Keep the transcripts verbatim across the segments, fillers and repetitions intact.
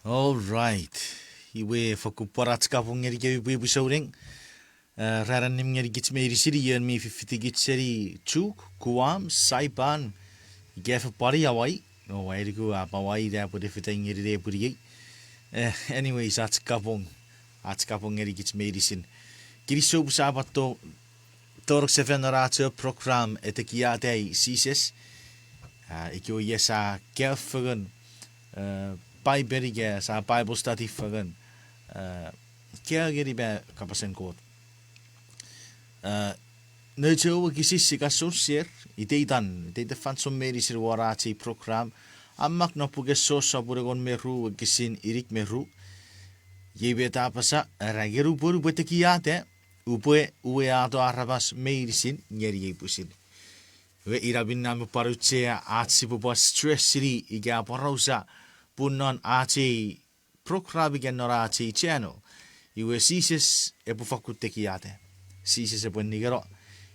All right. Iwe fokkun pwan ach kapong ngenikemi pwipwi souneng. Eh, ran annim ngenikich meinisin, ion mi fifitikich seni Chuuk, Guam, Saipan, ika fen pwan Hawaii. O, ai nuku a pwan Hawaii ina pwe ne fita ngeni nepwin iei. Eh, anyways, ach kapong, ach kapong ngenikich meinisin. Kinisou pwe sia pwan to-, tonong sefan non ach ewe program Etekiatai Jises. Ah, ikewe iei sia kaeo fengen, eh, Paipen ika sia Bible study fengen, eh, kaeo ngeni me kapasen Kot. Eh, nouch ewe wokisin sia kan share, iteitan, iteitan fansoun meinisin won ach ei program, a mak non puken Joshua sopun engon me ru wokisin inik me ru. Iei met a apasa, era nge nupwen upwe tekiata, upwe uwato aramas meinisin ngeniei pwisin. Iwe ina minne mi pwan auchea ach sipwe pwan stress-ini ika aporausa pun non ach ei program ika non ach ei channel, iwe Jises epwe fakkun tekiata. Jises epwe ningeno.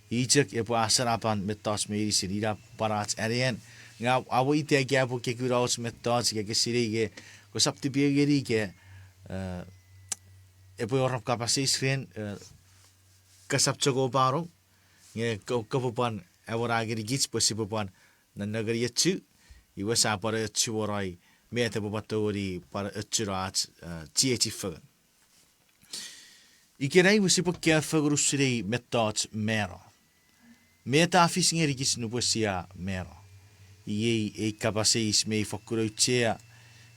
I chok epwe asanapan mettoch meinisin, ina pwan ach anean. Nge a weweiti ika epwe kekuna och mettoch ika ke sinei ika kosap tipeu ngeni ika, eh, epwe wor om kapas eis ren, eh, kosap chok oupano, nge ko-, kopwe pwan awora ngenikich pwe sipwe pwan nennengeni ochu, iwe sia pwan ochu won ai met epwe pwan tongeni pwan ochuno ach, eh, chiechi fengen. Ikenai iwe sipwe kaeo fengen usun ei mettoch mano. Met a fis ngenikich nupwen sia mano? Iei ei kapas eis mi fokkun auchea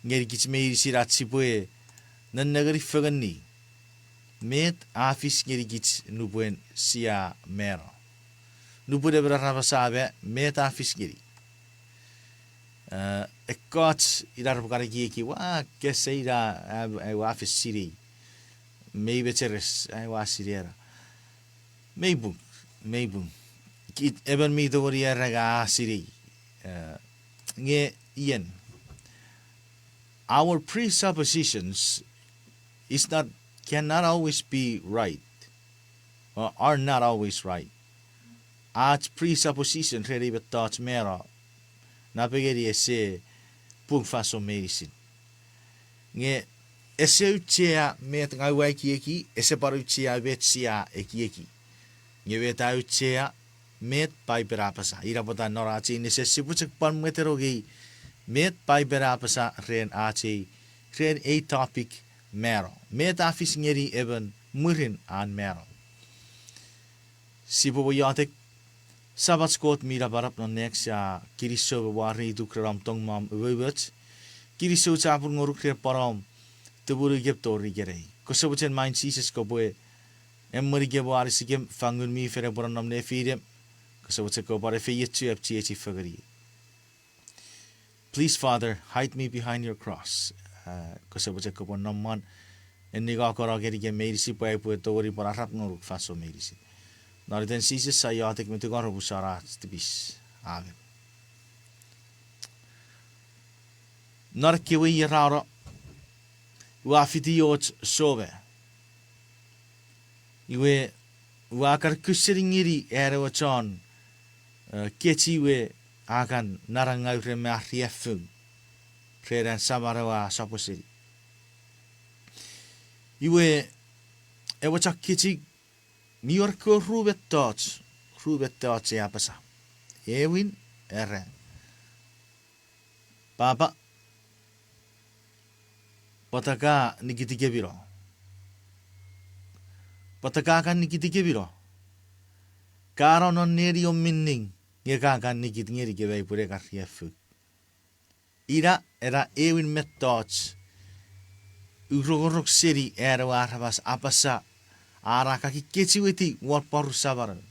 ngenikich meinisin ach sipwe nennengeni fengeni. Met a fis ngenikich nupwen sia mano? Nupwen emon aramas a ma, met a fis ngeni? Eh, ekkoch ina repwe kan ekieki, ua, kese ina, a, a, ua fen sinei. Mei mecheres, a, ua sinei ena. Mei pung, mei pung. Kich, emon mi tongeni era nge a sinei. Eh, nge ien. our presuppositions is not, cannot always be right, or are not always right. Ach presupposition ren ei mettoch mano, napengeni ese pung fansoun meinisin. Nge ese auchea met ngang ua ekieki, ese pwan auchea met sia ekieki. Nge met a auchea, met Paipen a apasa. Ina pwata non ach ei nesen sipwe chok pwan mwetenong ei met Paipen a apasa ren ach ei, ren ei topic mano. Met a fis ngeni emon mwirin an mano. Sipwe pwe iotek. Samach Kot mi napanap non nang, sia kinisou me mwareituk ren om tong me om umoumoch. Kinisou chapur ngonuk ren pwan om tumunukemi tori ikenai. Kose mochen main Jises kopwe emwenikem o anisikem, fansoun mi fen epwe nonnom nefinem. Kose mochen kopwe pwan efeiochu am chiechi fengeni. Please, Father, hide me behind your cross. Kose mochen kopwe nom mwan, en ningokono ngenikem meinisin pwe aipwe tongeni pwan arap ngonuk fansoun meinisin. Non iten Jises sia iotek me tingor, omusano ach tipis. Amen. Non ekkewe ier ra no, ua fiti och soma. Iwe, ua kan kusen ngeni an ewe chon, eh, kechiw we a kan nanangau ren me a riaffou ren an saman we a sopwoseni. Iwe, ewe chon kechiw, mi wor ekkewe ru mettoch, ru mettoch e apasa. Ewin, era, Papa, pwata ka nikitikemino? Pwata ka kan nikitikemino? Ka no non neni om minning, nge ka kan nikit ngenikem ai upwene kan riaffou. Ina ena ewin mettoch, u rongorong seni an ewe aramas apasa, a na kan kechiweti won pworaus saman.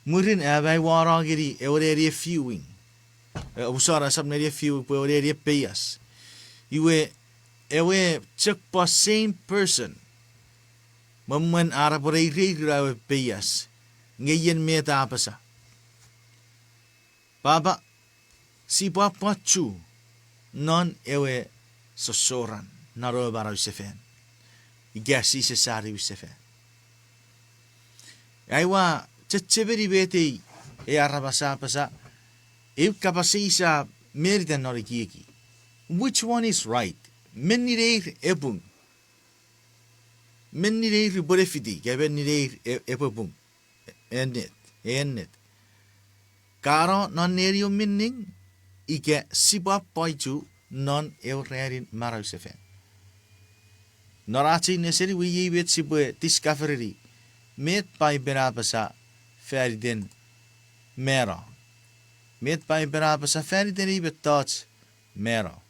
Mwirin a mai wano ngeni ewe neni e viewing. Eh, omusano, esap neni e viewing pwe ewe neni e peias. Iwe, ewe chok pwan same person. Mwemwen a na pwan ereiru ewe peias. Nge ien met a apasa? Papa, sipwe pwan chu non ewe sossoran, non ewe manausefan. Ika Jises a niwinsefan. Aua chechemeni met ei, ei aramas a apasa, eu kapas eis a men iten non ekieki. Which one is right? Menni neir epung? Menni neir upwene fiti, ika menni neir e-, epwe pung? Ennet, ennet. Ka no non neni om minning, ika sipwe pwan chu non ewe ranin manausefan. Non ach ei nesen iwe iei met sipwe discovereni, met Paipen a apasa fan iten mano. Met Paipen a apasa fan iten ei mettoch mano.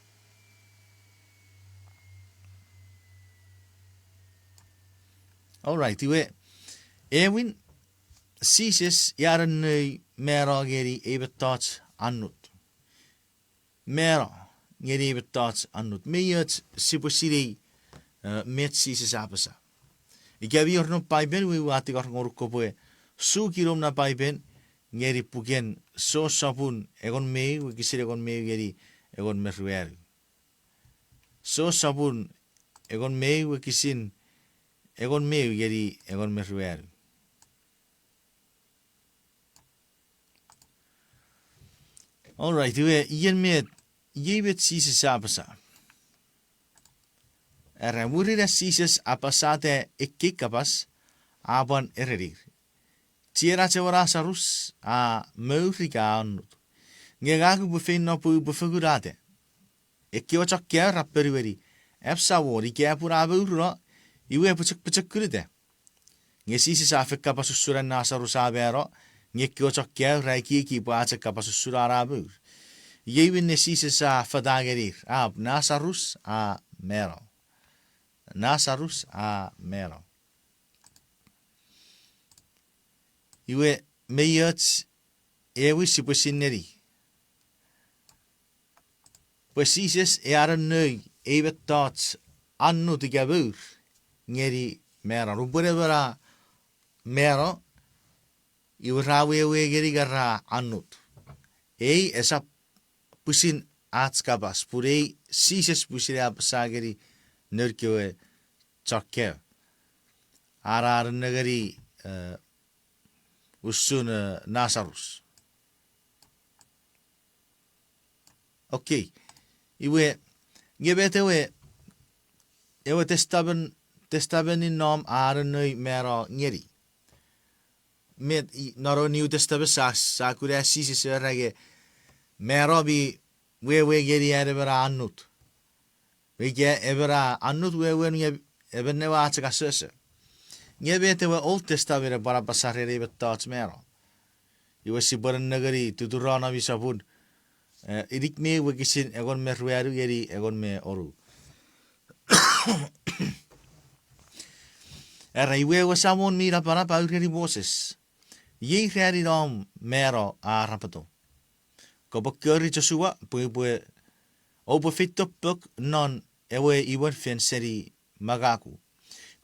All right, iwe, ewin, Jises a nennei mano ngeni ei mettoch annut. Mano ngeni ei mettoch annut. Mei och sipwe sinei, eh, met Jises a apasa. Ika mi wor noum Paipen, iwe ua tingor ngonuk kopwe suki noum na Paipen ngeni puken Jon sopun engon me eu, wokisin engon me eu ngeni engon me ruanu. Jon sopun engon me eu, wokisin engon me eu ngeni engon me ruanu. All right, iwe, ien met, iei met Jises a apasa. Era, mwirin an Jises apasata ekkei kapas, a pwan erenir, chienach ewe Lasarus a mour ika a annut. Nge ngang upwe feino pwe upwe fokunata. Ekkewe chon kaeo ra ponueni, Ap Samon, ika pun a mouruno, iwe epwe chok pochokunuta. Nge Jises a fen kapas usun an Lasarus a mano, nge ekkewe chon kaeo ra ekieki pwe a chok kapas usun an a mour. Iei minne Jises a fata ngenir, Ap, Lasarus a mano. Lasarus a mano. Iwe, mei och, ewin, sipwe sinei pwe Jises a nennei ei mettoch annut ika mour ngeni mano. Nupwen emon a mano, iwe ra wewe ngeni ika ra annut. Ei esap pwisin ach kapas, pun ei Jises pwisin a apasa ngeni noun kewe chon kaeo, a anen nengeni, eh, usun, eh, Nasarus. Okei. Iwe, nge met ewe, ewe testamen, testamenin nom a anennoi mano ngeni? Met i, non ewe New Testament sa, sa kuna Jises era nge mano mi wewe ngeni an emon a annut. Ika emon a annut wewen nge emon ewe a chok asoso. Nge met ewe Old Testament e pwan apasa ren ei mettoch mano? Iwe sipwe nengeni Tuturonomi sopun, eh, inik me ew, wokisin engon me ruanu ngeni engon me onu. Era, iwe ewe Samon mi Napanap a ureni Moses, iei ranin om mano a arapoto. Kopwe kori Josua pwe upwe, oupwe feito pok non ewe imwen fen seni Makaku,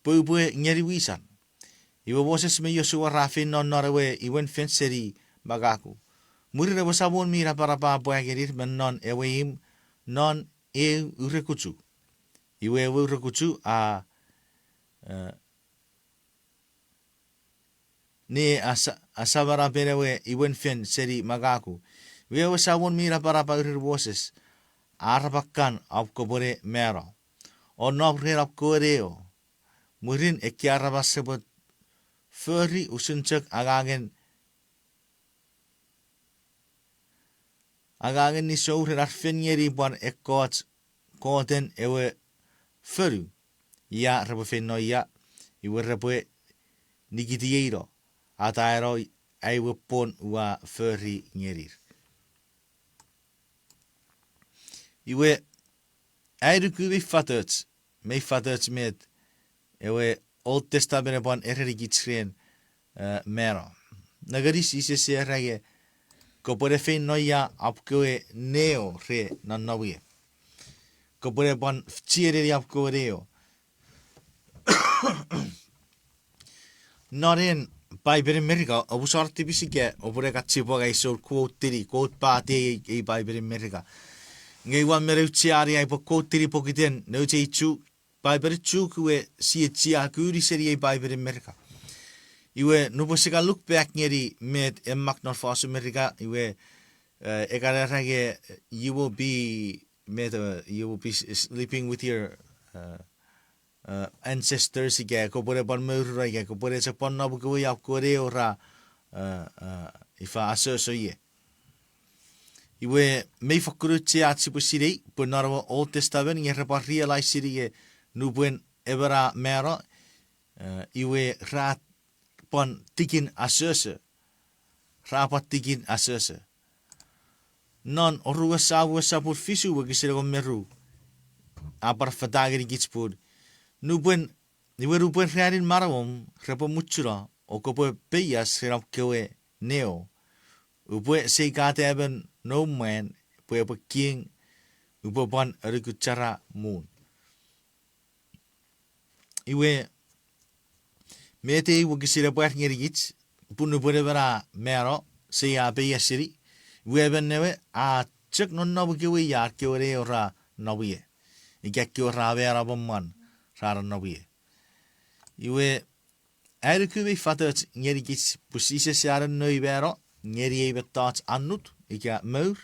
pwe upwe ngeni wisan. Iwe Moses me Josua ra feino non ewe imwen fen seni Makaku. Mwirin ewe Samon mi Napanap a pwa ngenir me non ewe imw non eu urekuchu. Iwe ewe urekuchu a, eh, ne asa-, asamanapen ewe imwen fen seni Makaku. Iwe ewe Samon mi Napanap a ureni Moses, arap kan om kopwene mano, o nom ren om kewe neo. Mwirin ekkei aramas repwe fori usun chok angangen angangen nisou ren ar fen ngeni pwan ekkoch koten ewe fonu ia repwe feino ia, iwe repwe nikitieino, ataeno ai we pwon ua fori ngenir. Iwe, ai nuku mei fatoch, mei fatoch met ewe Old Testament e pwan erenikich ren, eh, mano. Nengeni Jises era nge, kopwene feino ia om kewe neo re nonnom ie. Kopwene pwan chieneni om kewe neo. Non ei Paipen Merika, oupwe sor tipis ika oupwene kan chipwang ai soun quote-ini, quote pati ei, ei Paipen Merika. Nge ua men aucheani ai upwe quote-ini pokiten nouch ei Chuuk, Paipen Chuuk iwe sia chiakuni seni ei Paipen Merika. Iwe nupwen sia kan look back ngeni met e mak non fosun Merika, iwe, eh, e kan era nge, you will be, met, eh, you will be s-, sleeping with your, eh, eh, ancestors ika kopwene pwan mourura ika kopwene chok pwan nom kewe ia kewe neo ra, eh, eh, ifa asoso ie. Iwe mei fokkun auchea ach sipwe sinei pwe non ewe Old Testament nge repwe realize-ini nge nupwen emon a mano, eh, iwe ra pwan tikin asoso. Ra pwan tikin asoso. Non Oruan Samuel sopun fisu wokisin engon me ru, a pwan affata ngenikich pun, nupwen, iwe nupwen ranin manauom repwe muchuno, o kopwe peias ren om kewe neo, upwe seikata emon noum mwan pwe epwe king, upwe pwan anukuchara muun. Iwe, met ei wokisin e pwar ngenikich, pun nupwen emon a mano, sei a peiasini, iwe emon ewe a chok nonnom kewe ia kewe neo ra nom ie, ika kewe ra mano me mwan ra nonnom ie. Iwe, ai nuku mei fatoch ngenikich pwe Jises a nennoi mano ngeni ei mettoch annut ika mour.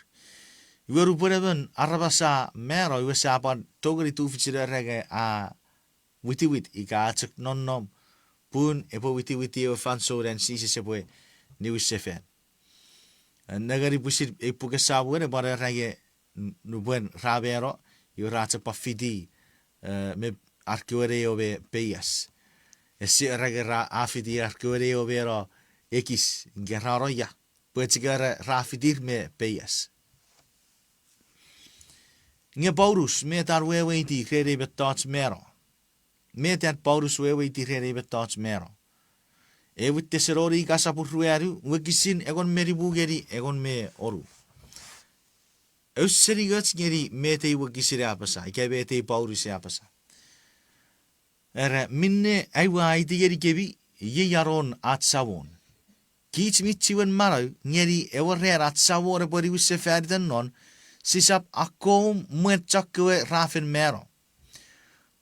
Iwe nupwen emon aramas a mano, iwe sia pwan tongeni tufichin era nge a witiwit ika a chok nonnom, pun epwe witiwiti ewe fansoun an Jises epwe niwinsefan. Nengeni pwisin ei puken Samuel e pwan era nge n-, nupwen ra mano, iwe ra chok pwan fiti, eh, me ar kewe neo me peias. Ese era nge ra a fiti ar kewe neo me no ekis, nge ra no ia, pwe chok era ra fitir me peias. Nge Paulus, met an weweiti ren ei mettoch mano? Met an Paulus weweiti ren ei mettoch mano? Ewin Tesalonika sopun ruanu, wokisin engon me nimu ngeni engon me onu. Ausening och ngeni met ei wokisin e apasa, ika met ei Paulus e apasa. Era, minne aua aiti ngenikemi, iei anon ach Samon. Kich mi chiwen manau ngeni ewe ran ach Samon epwe niwinsefanita non, Sisap akkom mwen chokkewe ra fen mano.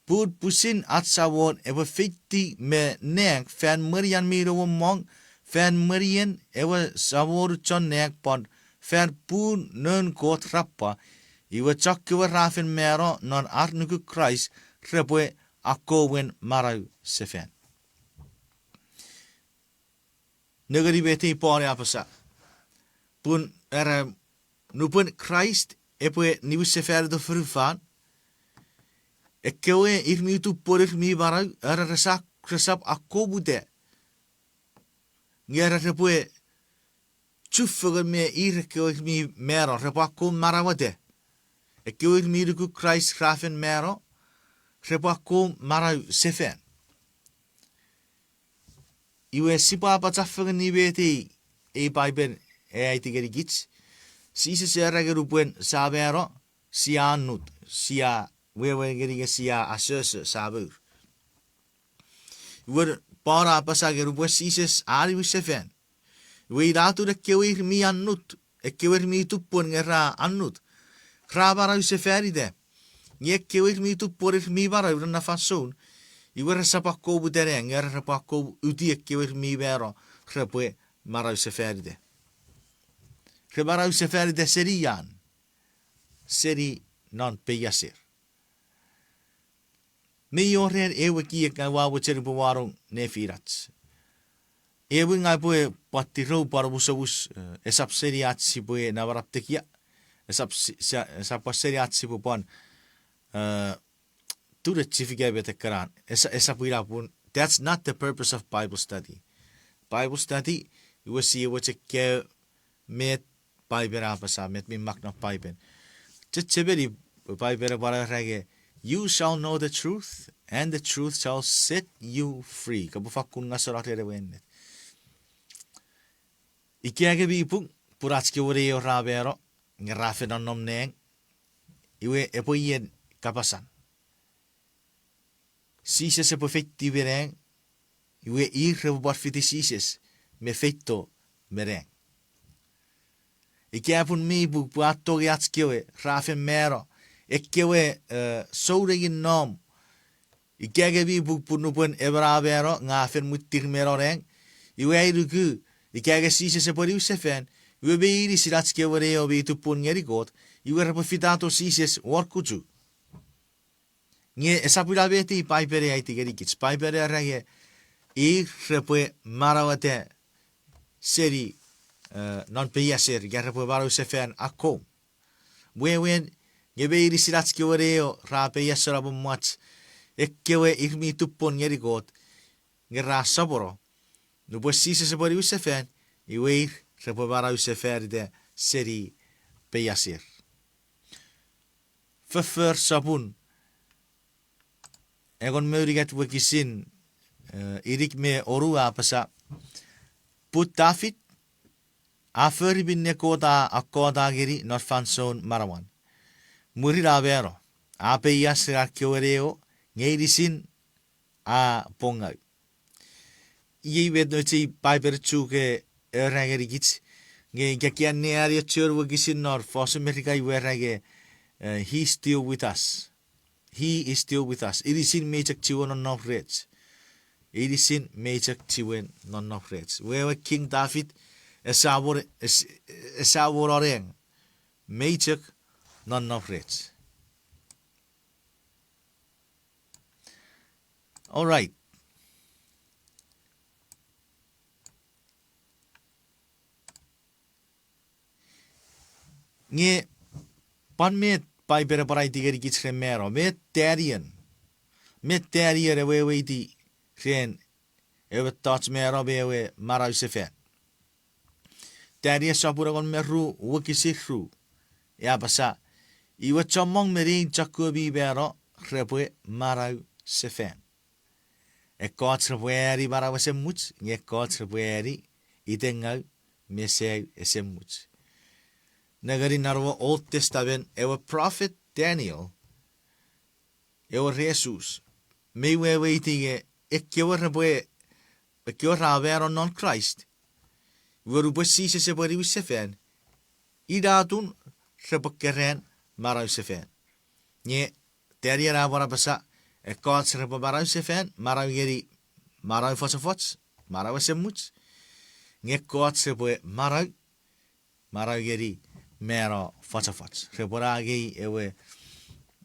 Pun pwisin ach Samon epwe feiti me nang fan mwenien mi nuomong, fan mwenien ewe Samon chon nang pwan fan pun noun Kot rappwa, iwe chokkewe ra fen mano non ar nuku Kraist repwe akkomwen manau sefan. Nengeni met ei Paul a apasa. Pun era, nupwen Kraist epwe niwinsefanito fonufan, ekkewe ir mi tupwen ir mi manau, era resap, resap akkomuta. Nge era repwe chufengen me ir ekkewe ir mi mano, repwe akkom manaueta. Ekkewe ir mi nuku Kraist ra fen mano, repwe akkom manau sefan. Iwe sipwe apachafengen ni met ei, ei Paipen e aiti ngenikich. Jises era nge nupwen sia mano, sia annut, sia wewe ngeni nge sia asoso, sia mour. Iwe Paul a apasa nge nupwen Jises a niwin sefan, iwe ina atun ekkewe ir mi annut, ekkewe ir mi tupwen nge ra annut, ra manau sefanita. Nge ekkewe ir mi tupwen ir mi manau non na fansoun, iwe resap akkomuta nang, nge repwe akkom uti ekkewe ir mi mano repwe manau sefanita. Re manau sefanita seni ian, seni non peiaser. Mi wor ren ewe ekiek ngang ua mochen upwe wanong nefinach. Ewe ngang upwe pwan tirou pwan omusomus, eh, esap seni ach sipwe namanam tekia. Esap si-, sa-, esap pwan seni ach sipwe pwan, eh, tune chifika met ekkana. Esa-, esap ina pun. That's not the purpose of Bible study. Bible study, iwe sia mochen kaeo met Paipen a apasa, met mi mak non Paipen. Chechemeni, Paipen a pwan era nge, you shall know the truth, and the truth shall set you free. Kopwe fakkun ngaseno ren ewe ennet. Ika nge mi pung, pun ach kewe neo ra mano, nge ra fen nonnom nang, iwe epwe ien kapasan. Jises epwe feiti me nang, iwe ir repwe pwan fiti Jises me feito me nang. Ika pun mi pung pwe a tongei ach kewe ra fen mano, ekkewe, eh, sounengin nom. Ika nge mi pung pun nupwen emon a mano nge a fen mwittir me non nang, iwe ai nuku, ika nge Jises epwe niwin sefan, iwe meinisin ach kewe neo mi tupun ngeni Kot, iwe repwe fitato Jises won kuchu. Nge esap ina met ei Paipen e aiti ngenikich. Paipen era nge ir repwe manaueta seni, eh, non peiaser, ika repwe manau sefan akkom. Wewen, nge meinisin ach kewe neo ra peiaseno mwach, ekkewe ir mi tupun ngeni Kot, nge ra sopwono. Nupwen Jises epwe niwin sefan, iwe ir repwe manau sefanita seni peiaser. Foffor sopun engon me unungat wokisin, eh, inik me onu a apasa, pun Tafit a fori minne Kot a akkota ngeni non fansoun manauan. Mwirin a mano, a peias ren ar kewe neo, nge inisin a pwongau. Iei met nouch ei Paipen Chuuk e era ngenikich, nge ika ka anneani echo wokisin non fosun Merika iwe era nge, eh, he still with us. He is still with us. Inisin mei chok chiwen nonnom rech. Inisin mei chok chiwen nonnom rech. Wewen King David, esamo, es-, esamo non nang. Mei chok nonnom rech. All right. Nge pwan met Paipen a pwan aiti ngenikich ren mano, met Taniel, met Taniel e weweiti ren ewe mettoch mano me ewe manau sefan. Taniel sopun engon me ru wokisin ru, e apasa, iwe chommong me nein chokkewe mi mano repwe manau sefan. Ekkoch repwe ani manau esemuch, nge ekkoch repwe ani itengau me seu esemuch. Nengeni non ewe Old Testament, ewe prophet Daniel, ewe re Jus, mei weweiti nge ekkewe repwe, ekkewe ra mano non Kraist, iwe nupwen Jises epwe niwin sefan, ina atun repwe keran manau sefan. Nge Taniel a pwan apasa, ekkoch repwe manau sefan, manau ngeni manau fochofoch, manau esemuch, nge ekkoch repwe manau, manau ngeni mano fochofoch. Repwe angei ewe,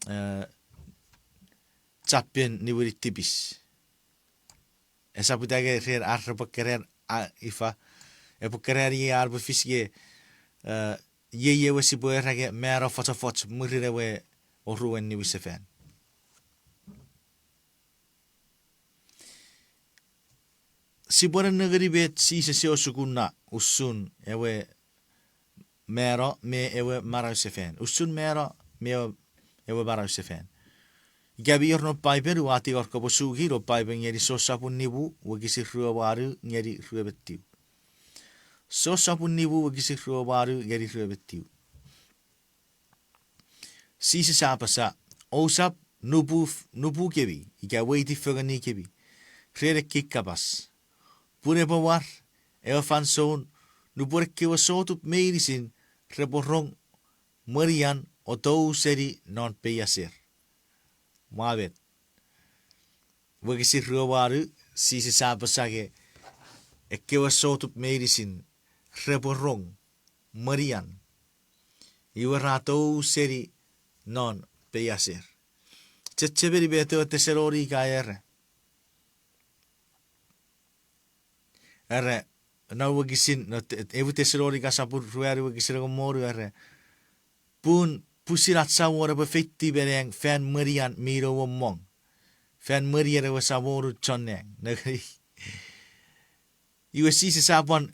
eh, chappen niwinin tipis. Esap ita nge ren ar repwe keran, a, ifa, epwe keran iei ar epwe fis nge, eh, iei ewe sipwe era nge mano fochofoch mwirin ewe oruen niwinsefan. Sipwe nengeni met Jises e osukuna usun ewe mano me ewe manausefan. Usun mano me ewe, ewe manausefan. Ika mi wor non Paipen, ua tingor kopwe suki non Paipen ngeni Jon sopun nimu wokisin rue me wanu ngeni rue me tiu. Jon sopun nimu wokisin rue me wanu ngeni rue me tiu. Jises a apasa, ousap nupu, nupukemi ika weiti fengenikemi ren ekkei kapas. Pun epwe war ewe fansoun nupwen ekkewe sotup meinisin repwe rong mwenian o tou seni non peiaser. Mwa met. Wokisin rue me wanu, Jises a apasa nge ekkewe sotup meinisin repwe rong mwenian. Iwe ra tou seni non peiaser. Chechemeni met ewe Tesalonika a era. Era, non wokisin, no, te-, ewe Tesalonika sopun ruanu wokisin engon me wonu era, pun pwisin ach Samon epwe feitiw me nang fan mwenian mi nouomong. Fan mwenien ewe Samon chon nang. Nengeni. Iwe Jises a pwan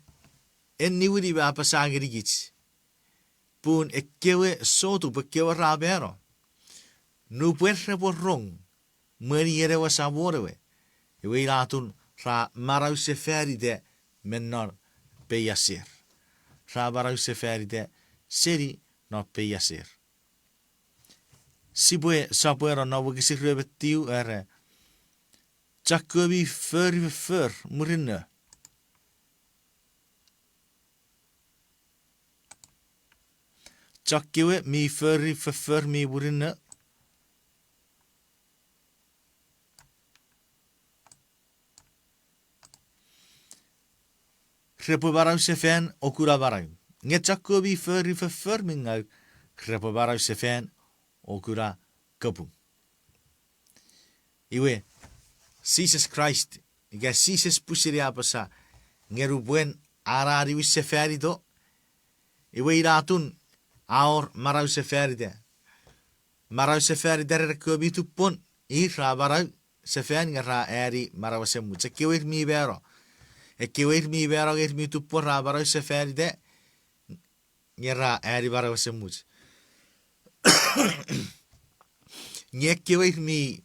eniwini me apasa ngenikich pun ekkewe sotup, ekkewe ra mano, nupwen repwe rong mwenien ewe Samon ewe, iwe ina atun ra manausefanita me non peiaser. Ra manausefanita seni non peiaser. Sipwe sopweno non wokisin rue me tiu era, chokkewe mi fori foffor murinno. Chokkewe mi fori foffor mi murinno. Repwe manausefan o kuna manau. Nge chokkewe mi fori foffor mi ngau, repwe manausefan o kuna kapung. Iwe, Jises Kraist, ika Jises pwisin a apasa, nge nupwen an a niwinsefanito, iwe ina atun a wor manausefanita. Manausefanita ren ekkewe mi tupwon, ir ra manausefan nge ra ani manau esemuch. Ekkewe ir mi mano. Ekkewe ir mi mano nge ir mi tupwon ra manausefanita nge ra ani manau esemuch. Nge ekkewe ir mi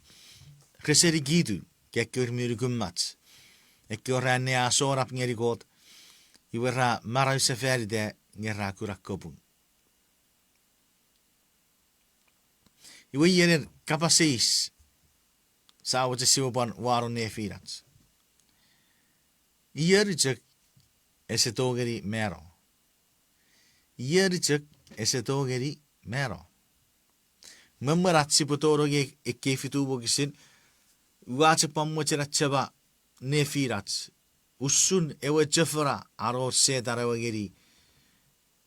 rese nikitu, ekkewe ir mi nukumach, ekkewe ra anneasonap ngeni Kot, iwe ra manausefanita nge ra kuna kapung. Iwe ien kapas eis sia mochen sipwe pwan wano nefinach. Ion chok ese tongeni mano? Ion chok ese tongeni mano? Me mwen ach sipwe tonong ekkei fitu wokisin, ua chok pwan mochen achema nefinach usun ewe chofona a wor Setan ewe ngeni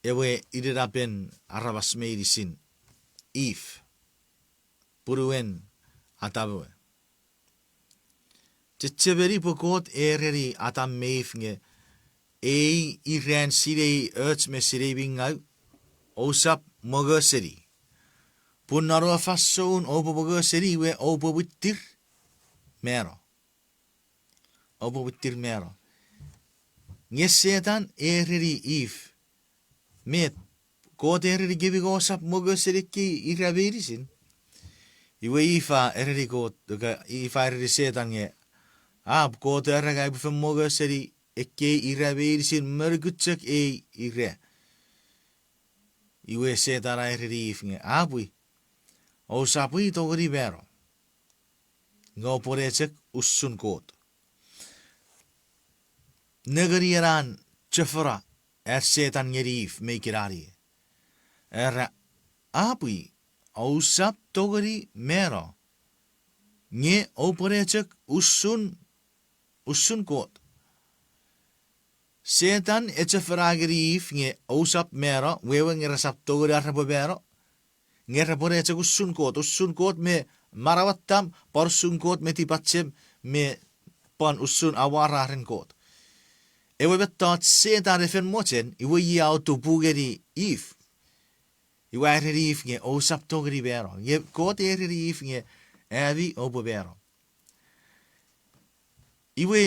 ewe inenapen aramas meinisin, Eve, punuen Atam we. Chechemeni pwe Kot a ereni Atam me Eve nge, ei iran sinei och me sinei mi ngau, ousap mongo seni. Pun non ewe fansoun oupwe mongo seni iwe oupwe mwittir mano. Oupwe mwittir mano. Nge Setan a ereni Eve, met, Kot a erenikemi nge ousap mongo seni ekkei ira meinisin? Iwe Eve a ereni Kot, ika Eve a ereni Setan nge, apw, Kot a era nge aipwe fen mongo seni ekkei ira meinisin me nukun chok ei ira. Iwe Setan a ereni Eve nge, apw, ousap tongeni mano. Nge oupwe ne chok usun Kot. Nengeni ena chofona an Setan ngeni Eve me ikenai. Era, A pwi, ousap tongeni mano, nge oupwene chok usun, usun Kot. Setan echefena ngeni Eve nge ousap mano, wewen nge resap tongeni ar repwe mano. Nge repwene chok usun Kot, usun Kot me manauattam, pwan usun Kot me tipachem, me pwan usun amwararen Kot. Ewe mettoch Setan a fen mochen, iwe ia a tupu ngeni Eve. Iwe a ereni Eve nge ousap tongeni mano. Nge Kot a ereni Eve nge ami oupwe mano. Iwe,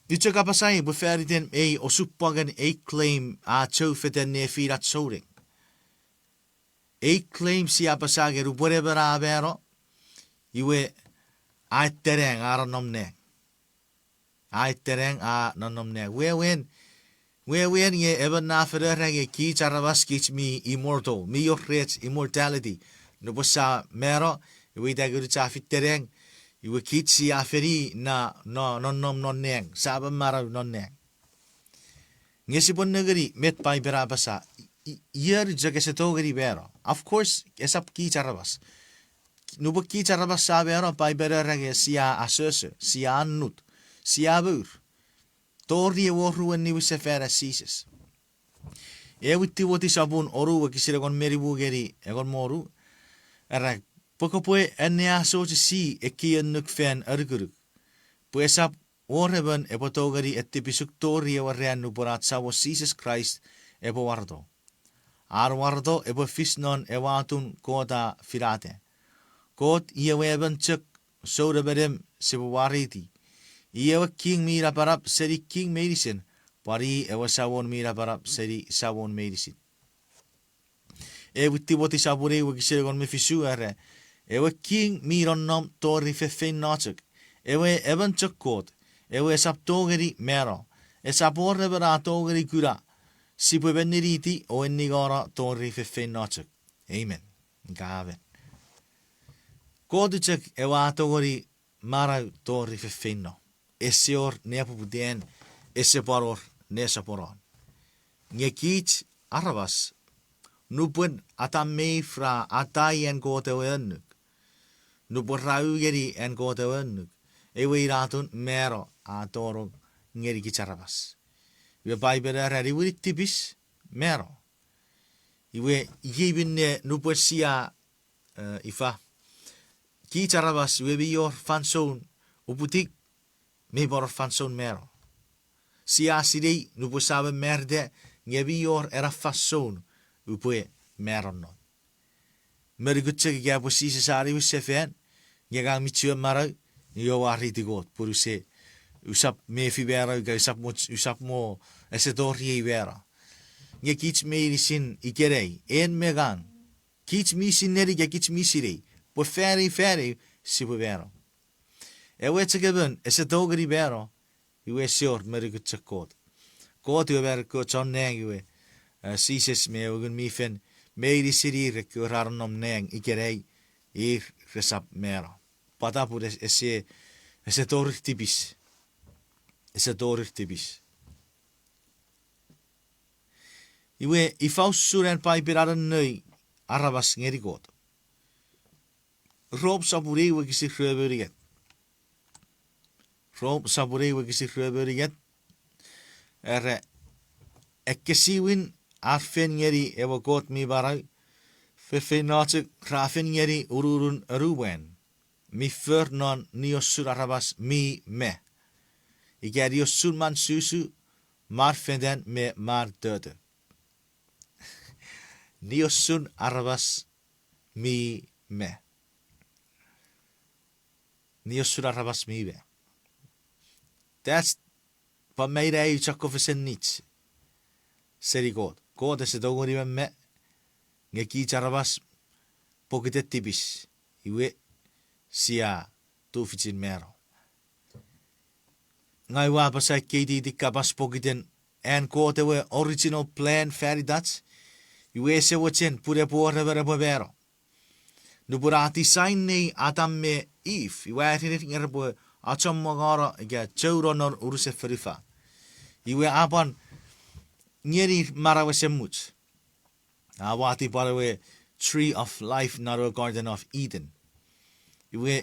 i chok apasa pwe fan iten ei osupwangen ei claim a chou fetan nefinach souneng. Ei claim sia apasa nge nupwen emon a mano, iwe a etenang, a nonnom nang. A etenang, a nonnom nang. Wewen, wewen nge emon na fen era nge kich aramas kich mi immortal, mi wor rech immortality. Nupwen sia mano, iwe ita ngunun sia fitenang, iwe kich sia feni na, no, nonnom non nang, sia manau non nang. Nge sipwe nengeni met Paipen a apasa, i-, i-, ion chok ese tongeni mano. Of course, esap kich aramas. Nupwen kich aramas sia mano, Paipen a era nge sia asoso, sia annut, sia mour. Tori ewe oruen niwinsefan an Jises. Ewe Timoti sopun onu wokisin engon me nimu ngeni engon me onu, era, pwe kopwe anneasochisi ekkei annuk fan anukunuk, pwe esap wor emon epwe tongeni atipisuk tori ewe ran nupwen ach Samon Jises Kraist epwe wareto. An wareto epwe fis non ewe atun Kot a finata. Kot i ewe emon chok sou nemenem sipwe mwareiti. I ewe king mi napanap seni king meinisin, pwan i ewe samon mi napanap seni samon meinisin. Ewe Timoti sopun ew wokisin engon me fisu era, ewe king mi nonnom tori feinfeino chok, ewe emon chok Kot, ewe esap tongeni mano, esap wor emon a tongeni kuna, sipwe meniniti o enningano tori feinfeino chok. Amen. Ika amen. Kot chok ewe a tongeni manau tori feinfeino. Ese wor nepoputan, ese pwan wor nesoponon. Nge kich aramas, nupwen Atam me If ra atai an Kot ewe annuk, nupwen ra u ngeni an Kot ewe annuk, ewe ina atun mano a tonong ngeni kich aramas. Iwe Paipen a era niwinin tipis, mano. Iwe iei minne nupwen sia, eh, ifa, kich aramas iwe mi wor fansoun uputiw, mi pwan wor fansoun mano. Sia sinei nupwen sia mamarita nge mi wor ena fansoun upwe mano non. Me nukun chok ika pwe Jises a niwinsefan, nge ngang mi chuen manau, nge ua mwareiti Kot pun use, usap mefi mano ika usap mo, usap mo, ese toriei mano. Nge kich meinisin ikenai, en me ngang, kich mi sinei ika kich mi sinei pwe fan eu, fan eu sipwe mano. Ewe chok emon ese tongeni mano, iwe ese wor me nukun chok Kot. Kot iwe me ekkewe chon nang iwe, eh, Jises me ewe Ngun mi Fel, meinisin ir ekkewe ra nonnom nang ikenai, ir resap mano. Pwata? Pun ese, ese torir tipis. Ese torir tipis. Iwe ifa usun an Paipen a nennoi aramas ngeni Kot? Rom sopun ew wokisin rue me unungat. Rom sopun ew wokisin rue me unungat. Era, ekkesiwin ar fen ngeni ewe Kot mi manau, feinfeino chok ra fen ngeni ununun anumwan, mi for non niosun aramas mi ma. Ika niosun man susu, man fetan me man toto. Niosun aramas mi ma. Niosun aramas mi ma. That's, pwan mei ina eu chokkofesen nich seni Kot. Kot ese tongeni mama, nge kich aramas pokiten tipis, iwe sia tufichin mano. Ngang ua apasa ekkei ititin kapas pokiten an Kot ewe original plan fan itach, iwe ese mochen pun epwe wor emon epwe mano. Nupwen a design nei Atam me If, iwe a erenir nge repwe achommongano ika chouno non unusen fonufan. Iwe a pwan ngenir manau esemuch. A wati pwan ewe tree of life non ewe Garden of Eden. Iwe,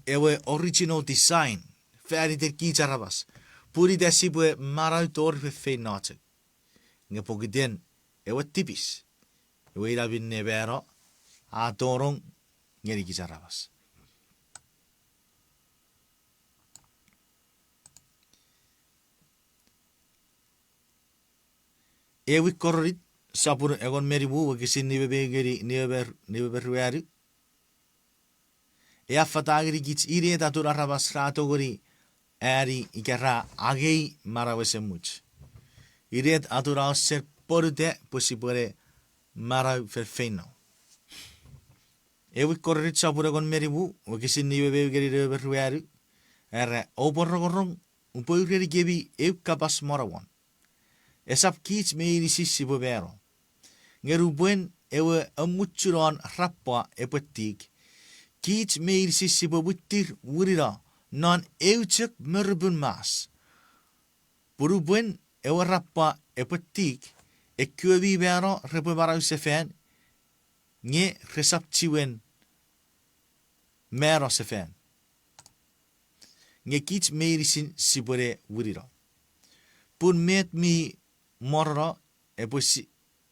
ewe original design fan iten kich aramas, pun ita sipwe manau tori feinfeino chok. Nge pokiten ewe tipis, iwe ina minne mano a tonong ngeni kich aramas. Ewin Korint, sopun engon me nimu, wokisin nime me ew ngeni nime me, nime me ruanu. E affata ngenikich inet atun aramas ra tongeni ani ika ra angei manau esemuch. Inet atun a sen ponuta pwe sipwene manau feinfeino. Ewin Korint sopun engon me nimu, wokisin nime me ew ngeni nime me ruanu. Era, oupwe rongorong, upwe urenikemi eu kapas monomon. Esap kich meinisin sipwe mano. Nge nupwen ewe amuchunon rappwa epwe tik, kich meinisin sipwe mwittir winino non eu chok morupun mas. Pun nupwen ewe rappwa epwe tik, ekkewe mi mano repwe manau sefan, nge resap chiwen mano sefan. Nge kich meinisin sipwene winino. Pun met mi morono epwe si-,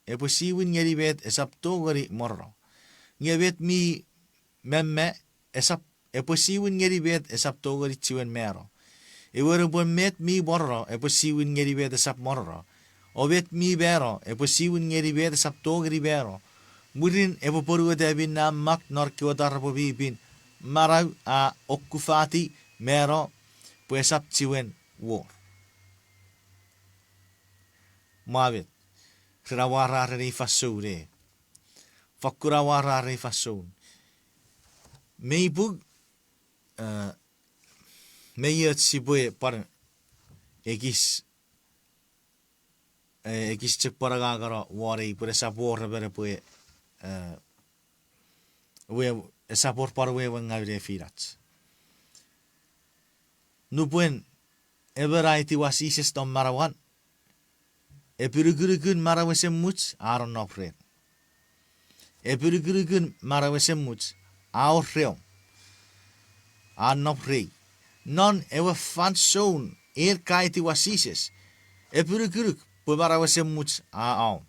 epwe siwin ngeni met esap tongeni morono. Nge met mi mamma esap, epwe siwin ngeni met esap tongeni chiwen mano. Iwe nupwen met mi morono epwe siwin ngeni met esap morono, o met mi mano epwe siwin ngeni met esap tongeni mano, mwirin epwe ponueta minne a mak non ekkewe taropwe mi pin, manau a okkufati mano pwe esap chiwen wor. Mwa met, ren amwararen ei fansoun e. Fakkun amwararen ei fansoun. Mei pung, eh, mei och sipwe pwan ekis, eh, ekis chok pwan angangano won ei pwe esap wor emon epwe, eh, we, esap wor pwan wewe ngaw nefinach. Nupwen emon a etiwa Jises non manauan, epinukunukun manau esemuch a nonnom ren. Epinukunukun manau esemuch a wor reom, a nom rei. Non ewe fansoun en ka etiwa Jises, epinukunuk pwe manau esemuch a om.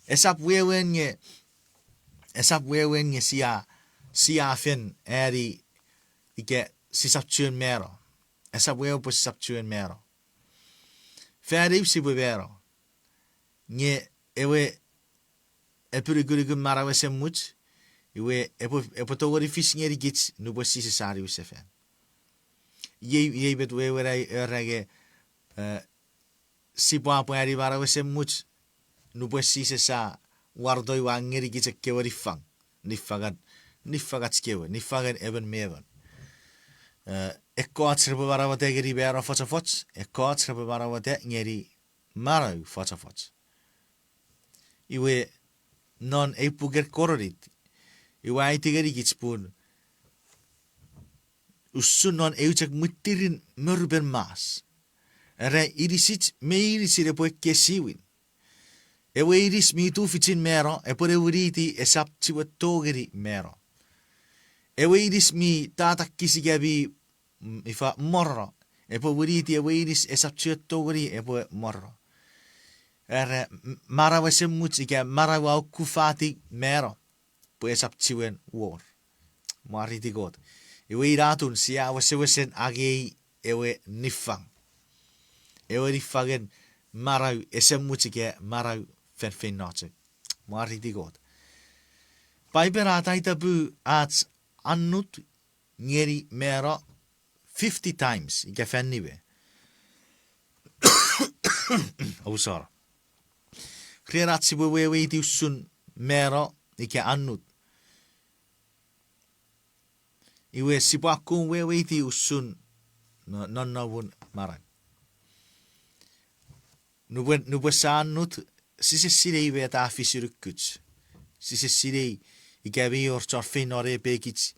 Esap wewen nge, esap wewen nge sia, sia fen ani ika sisap chuen mano. Esap wewen pwe sisap chuen mano. Fan eu sipwe mano. Nge ewe epinukunukun manau esemuch, iwe epwe, epwe tongeni fis ngenikich nupwen Jises a niwinsefan. Iei, iei met wewen ai era nge, eh, sipwe pwan ani manau esemuch, nupwen Jises a wareto iwe a ngenikich ekkewe niffang, niffangan, niffangach kewe, niffangen emon me emon. Eh, ekkoch repwe manaueta ngeni mano fochofoch, ekkoch repwe manaueta ngeni manau fochofoch. Iwe non ei puken Korint, iwe a aiti ngenikich pun usun non eu chok mwitirin morupen mas, era inisich meinisin epwe ekkesiwin. Ewe inis mi tufichin mano epwe ne winiti esap chiwen tongeni mano. Ewe inis mi tatakis ika mi, mm, ifa, morono epwe winiti ewe inis esap chiwen tongeni epwe morono. Era, m-, manau esemuch ika manau a okkufati mano pwe esap chiwen wor. Mwareiti Kot. Iwe ina atun sia wesewesen angei ewe niffang, ewe niffangen manau esemuch ika manau feinfeino chok. Mwareiti Kot. Paipen a taitapu ach annut ngeni mano fifty times ika fan nime. Ousona. Ren ach sipwe weweiti usun mano ika annut, iwe sipwe akkom weweiti usun no-, nonnomun manau. Nupwen, nupwen sia annut, sise sinei met a fis unukuch. Sise sinei ika mi wor chon feino nepekich,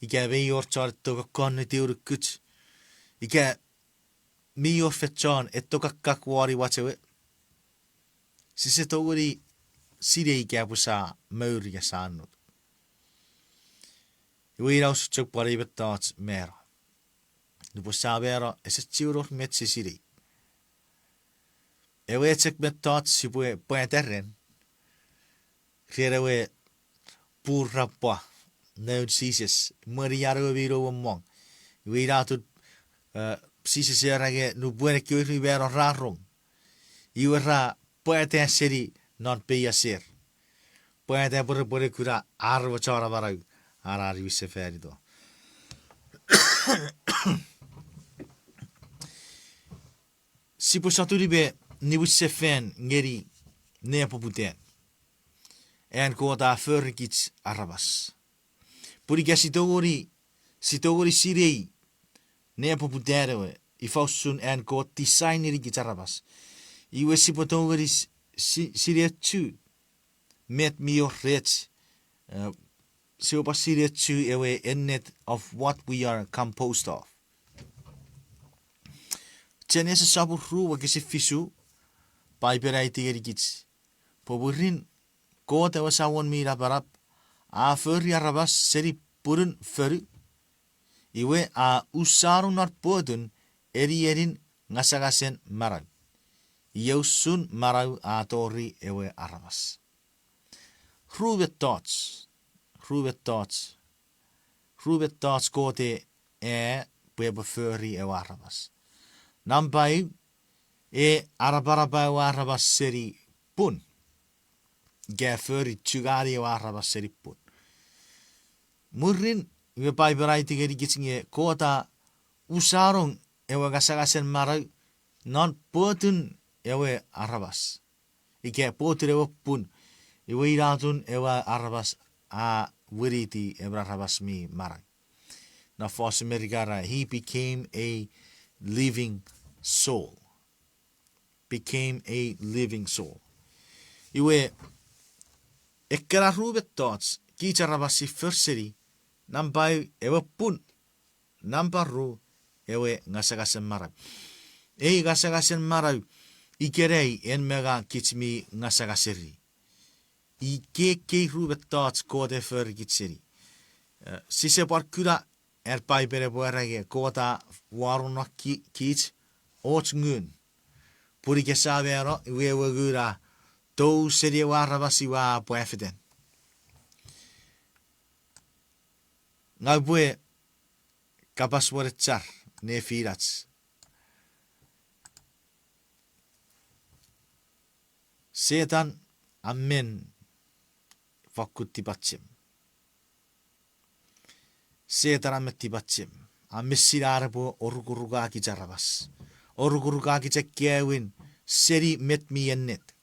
ika mi wor chon etto kokkon niti unukuch, ika mi wor fen chon etto kakkak won imwach ewe. Sise tongeni sinei ika pwe sa mour ika sa annut. Iwe ina usun chok pwan ei mettoch mano. Nupwen sa mano, ese chiwen wor met si sinei. Ewe chok mettoch sipwe pwata ren, ren ewe pun ra pwa noun Jises, mwen an ewe mi nom mong. Iwe ina atun, eh, Jises era nge nupwen ekkewe ir mi mano ra rong, iwe ra pwata seni non peiaser. Pwata pwe repwe ne kuna ar we chon amanau, ar a niwinsefanito. Sipwe sotuni me niwinsefan ngeni nepoputan an Kot a forikich aramas. Pun ika si tongeni, si tongeni sinei nepoputan ewe, ifa usun an Kot design ngenikich aramas, iwe sipwe tongeni s-, si-, sinei ochu met mi wor rech, eh, sipwe pwan sinei ochu ewe ennet of what we are composed of. Genesis sopun ru wokisin fisu, Paipen a aiti ngenikich pwe mwirin Kot ewe Samon mi Napanap a fori aramas seni punun fonu, iwe a usano non potun enienin ngasangasen manau. Iei usun manau a tori ewe aramas. Ru mettoch, ru mettoch, ru mettoch Kot e, e, pwe epwe fori ewe aramas. Nampa eu, e anapanapa ewe aramas seni pun. Ika fori chungani ewe aramas seni pun. Mwirin, iwe Paipen a aiti ngenikich nge Kot a usano ewe ngasangasen manau non potun ewe aramas. Ika potun ewe pun, iwe ina atun ewe aramas a winiti emon aramas mi manau. Non fosun Merika ra, he became a living soul. Became a living soul. Iwe, ekkena ru mettoch kich aramas si for seni, nampa eu ewe pun, nampa ru ewe ngasangasen manau. Ei ngasangasen manau ikenai en me ngang kich mi ngasangaseni. Ikkei ru mettoch Kot e forikich seni. Eh, sise pwan kuna an Paipen epwe era nge Kot a wanong non ki-, kich och ngun. Pun ika sa mano, iwe ewe ngun a tou seni ewe aramas iwe a pwafetan. Ngang upwe kapas wenechar nefinach. Setan a men fakkun tipachem. Setan a men tipachem. A men sinei an epwe orukoruka kich aramas. Orukoruka kich ekkewe seni met mi ennet.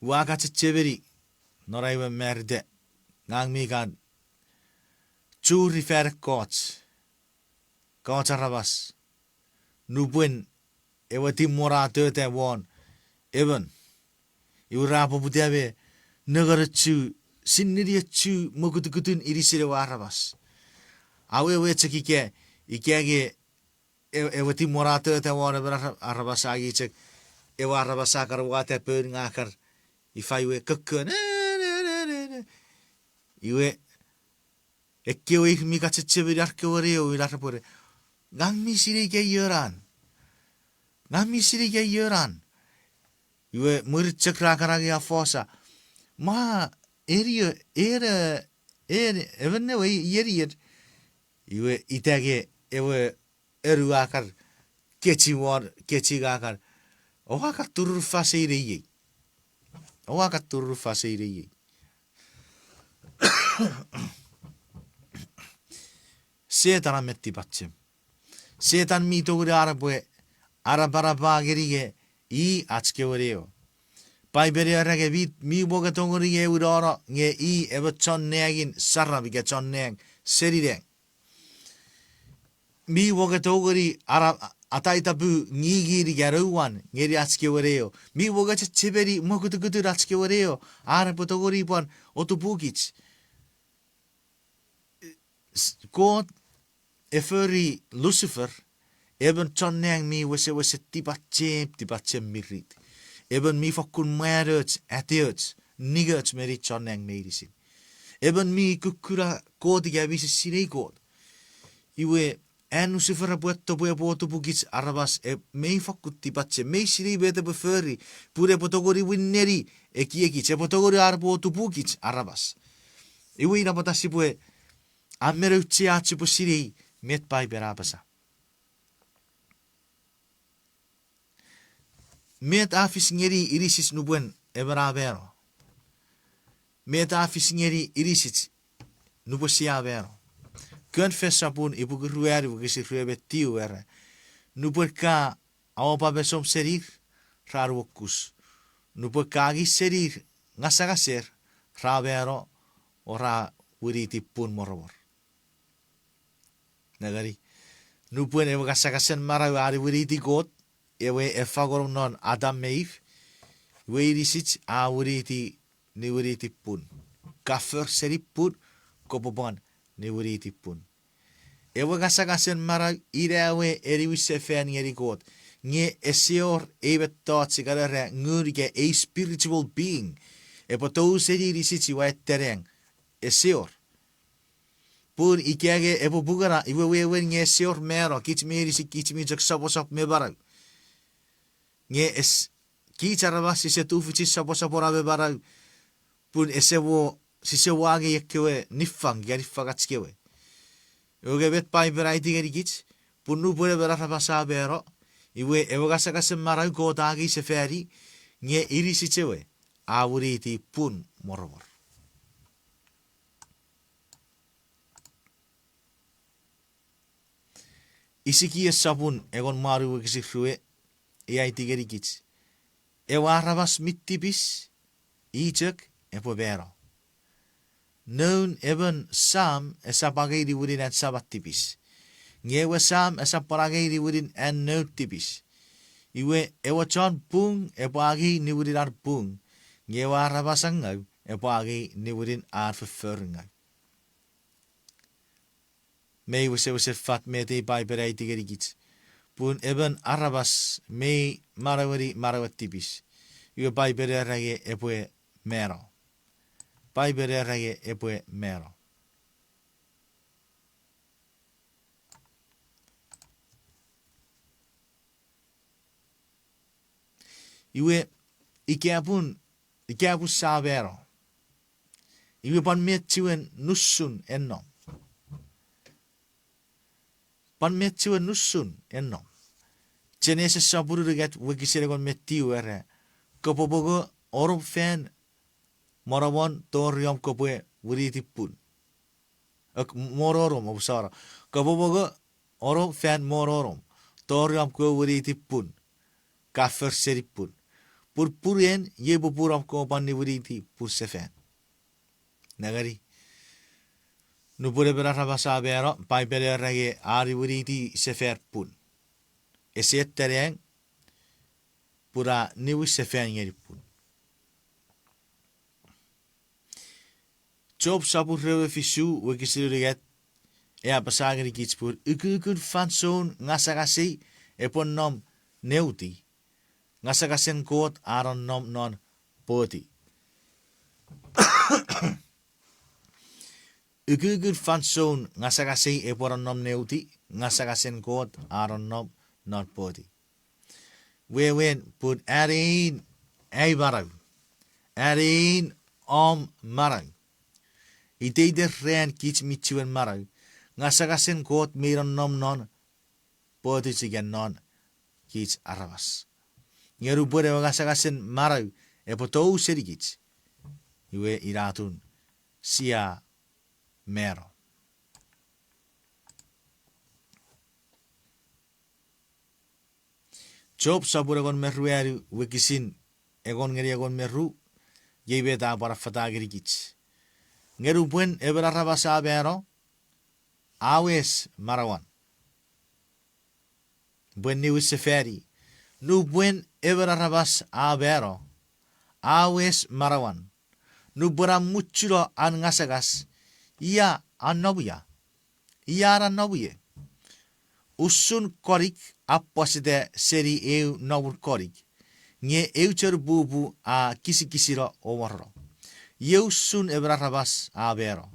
Ua kan chechemeni, non ai we marita, ngang mi kan churi fan ekkoch, ekkoch aramas, nupwen ewe timor a tota won emon, iwe ra poputa me nengeni ochu, sinneni ochu mokutukutun inisin ewe aramas. Awewe chok ika, ika nge e-, ewe timor a tota won emon ara-, aramas a ngi chok, ewe aramas a kan wata poun nge a kan, ifa iwe kokkon, iwe, ekkewe ir mi kan chechemeni ar kewe neo, ina repwe, ngang mi sinei ika ionan. Ngang mi sinei ika ionan. Iwe mwirin chok ra kan angei afosa, ma, eni, ena, en, emon ewe ienien. Iwe ita nge ewe enu a kan kechiw won, kechiw a kan, oua kan turunufasei neiei. Oua kan turunufasei neiei. Setan a men tipachem. Setan mi tongeni an epwe anapanapa ngeni nge i ach kewe neo. Paipen a era nge mi, mi wonge tongeni nge ewinono nge i emon chon nangin saram ika chon nang seni nang. Mi wonge tongeni ana-, ataitapu ngingin ika nouwan ngeni ach kewe neo. Mi wonge chechemeni mokutukutun ach kewe neo, an epwe tongeni pwan otupukich. S-, Kot e fori Lucifer, emon chon nang mi wesewesen tipachem, tipachem mirit. Emon mi fokkun mwanoch, ateoch, ningoch meni chon nang meinisin. Emon mi kukkuna Kot ika mi sisinei Kot. Iwe, an Nusifer epwe etto pwe epwe otupukich aramas, e, mei fokkun tipachem, mei sinei met epwe fori, pun epwe tongeni winneni ekiekich, epwe tongeni an epwe otupukich aramas. Iwe ina pwata sipwe, a men auchea ach sipwe sinei met Paipen a apasa. Met a fis ngeni inisich nupwen emon a mano? Met a fis ngeni inisich nupwen sia mano? Kon Fes sopun ipuku ruanu wokisin rue me tiu era, nupwen ka aopa mesom senir, ra nuokus. Nupwen ka angei senir ngasangaser, ra mano, o ra winiti pun moromor. Nengeni, nupwen ewe ngasangasen manau a niwiniti Kot, ewe a fangonong non Adam me If, iwe inisich a winiti, niwiniti pun. Ka for seni pun, kopwe pwan niwiniti pun. Ewe ngasangasen manau ina ewe eniwin sefan ngeni Kot, nge ese wor ei mettoch ika era ngun ika ei spiritual being epwe tou seni inisich iwe a tenang, ese wor. Pun ika nge epwe pungena, iwe wewen nge ese wor mano, kich meinisin kich mi chok soposop me manau. Nge es-, kich aramas sise tufichin soposopona me manau, pun ese mo, sise mo angei ekkewe niffang ika niffangach kewe. Iwe nge met Paipen a aiti ngenikich, pun nupwen emon aramas a mano, iwe ewe ngasangasen manau Kot a angei sefani, nge inisich ewe a winiti pun moromor. Isikias sopun engon me wanu wokisin rue, a aiti ngenikich, ewe aramas mi tipis, i chok epwe mano. Noun emon sam esap angei niwinin an saman tipis. Nge ewe sam esap pwan angei niwinin an noun tipis. Iwe ewe chon pung epwe angei niwinin an pung, nge ewe aramas ngau epwe angei niwinin an foffor ngau. Mei wesewesen fat met ei Paipen a aiti ngenikich. Pun emon aramas mei manaueni manauen tipis. Iwe Paipen era nge epwe mano. Paipen era nge epwe mano. Iwe, ika pun, ika pun sa mano, iwe pwan met chiwen nusun en nom? Pwan met chiwen nusun en nom? Genesis sopun unungat wokisin engon me tiu era, kopwe mongo onom fan monomon tori om kopwe winiti pun. Ak, mononom, o, sorry. Kopwe mongo onom fan mononom tori om kopwe winiti pun, ka for seni pun. Pun pun en iei popun om kopwe pwan niwiniti pun sefan. Nengeni, nupwen emon aramas a mano, Paipen era nge a niwiniti sefan pun. Ese tenang, pun a niwin sefan ngeni pun. Job sopun rue me fisu wokisin unungat, a apasa ngenikich pun ukukun fansoun ngasangasei epwe nom neuti, ngasangasen Kot a nonnom non poti. Ukukun fansoun ngasangasei epwe nonnom neuti, ngasangasen Kot a nonnom non poti. Wewen pun anein ai manau, anein om manau, iteiten ran kich mi chiwen manau, ngasangasen Kot mi nonnom non poti chok non kich aramas. Nge nupwen ewe ngasangasen manau epwe tou senikich, iwe ina atun sia mano. Job sopun engon me ruanu wokisin engon ngeni engon me ru, iei met a pwan affata ngenikich. Nge nupwen emon aramas a mano, a wes manauan. Pwe niwin sefani, nupwen emon aramas a mano, a wes manauan. Nupwen a muchuno an ngasangas, ia a nom ia? Ia a nom ie? Usun konik a pwaseta seni eu nomun konik, Nge eu chanpupu a kisikisino o morono. Iei usun emon aramas a mano.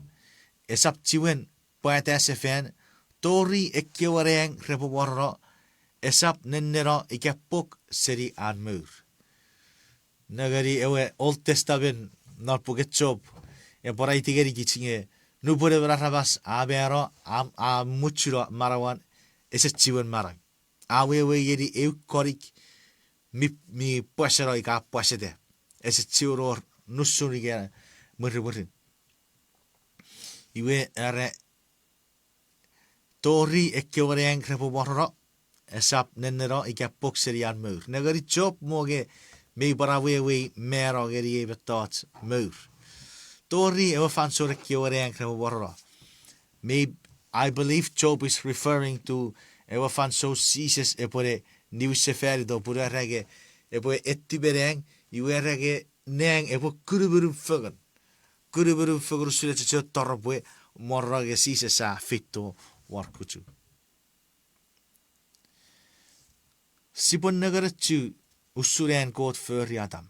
Esap chiwen pwata sefan tori ekkewe nang repwe morono, esap nenneno ika pok seni an mour. Nengeni ewe Old Testament non puken Job, epwe aiti ngenikich nge nupwen emon aramas a mano, a, a muchuno manauan, ese chiwen manau. A wewe ngeni eu konik mi, mi pwaseno ika pwaseta. Ese chiwen wor nusun ika mwirimwirin. Iwe era, tori ekkewe nang repwe morono, esap nenneno ika pok seni an mour. Nengeni Job mo nge mei pwan awewei mano ngeni ei mettoch mour. Tori ewe fansoun ekkewe nang repwe morono. Mei, I believe Job is referring to ewe fansoun Jises epwene niwinsefanito pun era nge epwe eti me nang, iwe era nge nang epwe kunumunun fengen. Kunumunun fengen usun echo chon toropwe, morono nge Jises a feito won kuchu. Sipwe nenengeni chu usun an Kot fori Adam.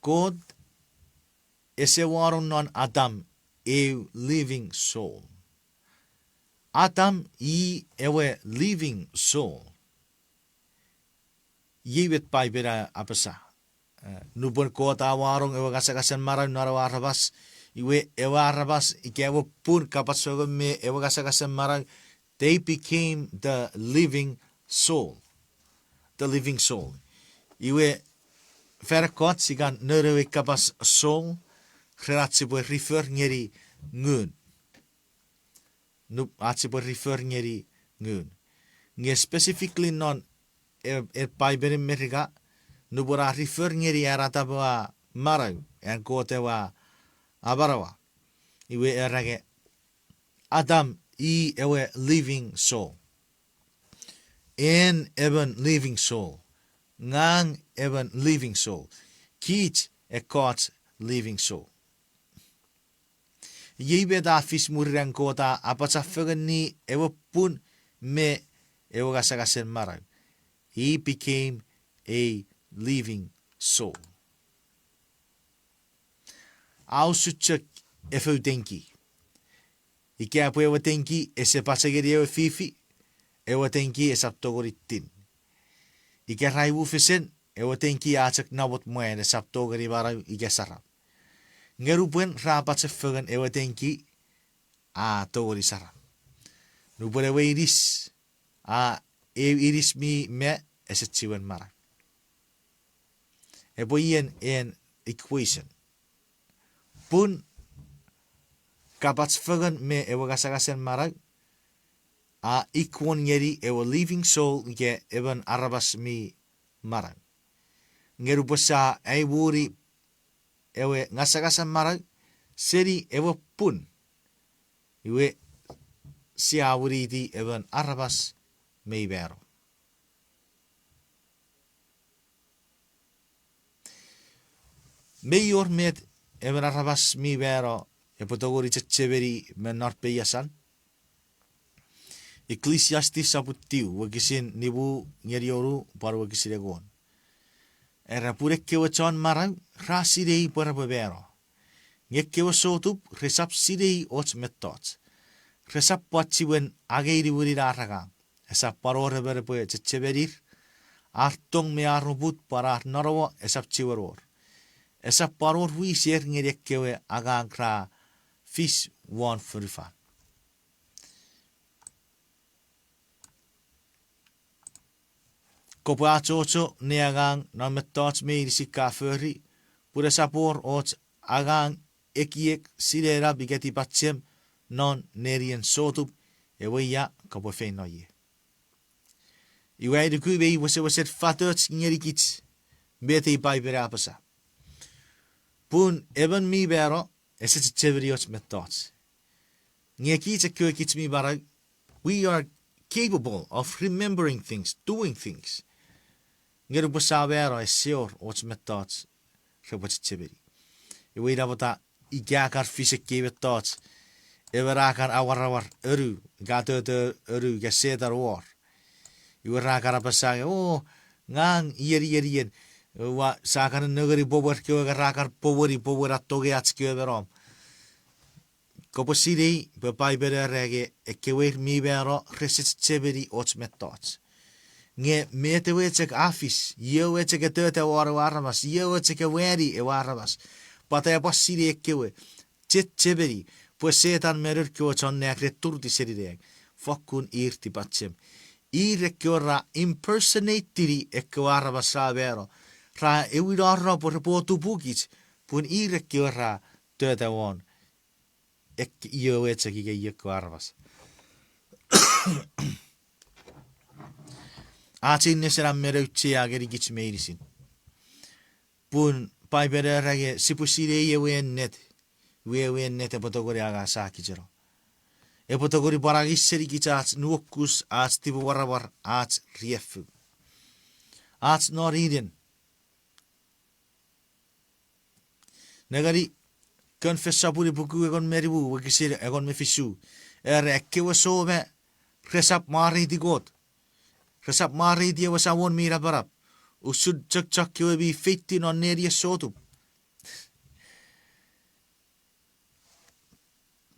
Kot ese wanong non Adam eu living soul. Adam i ewe living soul. Iei met Paipen a apasa. Eh, nupwen Kot a wanong ewe ngasangasen manau non ewe aramas, iwe ewe aramas ika ewe pun kapach fengen me ewe ngasangasen manau, they became the living soul. The living soul. Iwe fan ekkoch ika non ewe kapas soul, ren ach sipwe refer ngeni ngun. Nupwen ach sipwe refer ngeni ngun. Nge specifically non e, e Paipen Merika, nupwen a refer ngeni an Adam ewe a manau, an Kot ewe a amanaua. Iwe era nge Adam i ewe living soul. En emon living soul. Ngang emon living soul. Kich ekkoch living soul. Iei met a fis mwirin an Kot a apachafengeni ewe pun me ewe ngasangasen manau. He became a living soul. A usun chok efou tenki. Ika pwe ewe tenki ese pachengeni ewe fifi, ewe tenki esap tongeni tin. Ika ra imufesen, ewe tenki a chok namot mwan, esap tongeni manau ika saram. Nge nupwen ra pachefengen ewe tenki, a tongeni saram. Nupwen ewe inis, a, eu inis mi ma, ese chiwen manau. Epwe ien an equation. Pun kapach fengen me ewe ngasangasen manau, a equal ngeni ewe living soul ika emon aramas mi manau. Nge nupwen sia aimuni ewe ngasangasen manau seni ewe pun, iwe sia winiti emon aramas mi mano. Mei wor met emon aramas mi mano epwe tongeni chechemeni me non peiasan? Ecclesiastes sopun tiu, wokisin nimu ngeni onu pwan wokisin engon. Era pun ekkewe chon manau ra sinei pwe repwe mano. Nge ekkewe sotun resap sinei och mettoch. Resap pwan chiwen angei niwinin ar angang. Esap pwan wor emon epwe chechemenir. Ar tong me ar oput pwan ar nonouo esap chiwen wor. Esap pwan wor wiser ngeni ekkewe angang ra fis won fonufan. Kopwe achocho ne angang non mettoch meinisin ka fori, pun esap wor och angang, ekiek, sinenap ika tipachem non nenien sotun, ewe ia kopwe feino ie. Iwe ai nuku mei wesewesen fatoch ngenikich met ei Paipen a apasa. Pun emon mi mano ese chechemeni och mettoch. Nge kich ekkewe kich mi manau, we are capable of remembering things, doing things. Nge nupwen sa mano ese wor och mettoch repwe chechemeni. Iwe ina pwata ika a kan fis ekkei mettoch, emon a kan awarawar onu, ika toto onu, ika Setan wor. Iwe ra kan apasa nge, o, Ngang ien, ien, ien, ua, sa kan nengeni pwe pwer kewe nge ra kan pwopwoni pwe pwe ra tongei ach kewe me nom. Kopwe sinei pwe Paipen era nge ekkewe ir mi mano rese chechemeni och mettoch. Nge met ewe chok a fis, io ewe chok e tota won ewe aramas, io ewe chok e wani ewe aramas. Pwata epwe sinei ekkewe? Chechemeni pwe Setan me noun kewe chon nang re turutiw seni nang, fokkun ir tipachem. Ir ekkewe ra impersonate-ini ekkewe aramas ra mano, ra ewinoro pwe repwe otupukich, pun ir ekkewe ra tota won ek-, io ewe chok ika io ekkewe aramas. Ach ei nesen a men auchea ngenikich meinisin. Pun Paipen era nge sipwe sinei ewe ennet, iwe ewe ennet epwe tongeni angasakich eno. Epwe tongeni pwan angei senikich ach nuokus, ach tipemwaramwar, ach riaffou, ach noninen. Nengeni, Konfes sopun ipuku engon me nimu, wokisin engon me fisu. Era ekkewe sou ma resap mwareiti Kot, resap mwareiti ewe Samon mi Napanap, usun chok chokkewe mi feitiw non nenien sotun.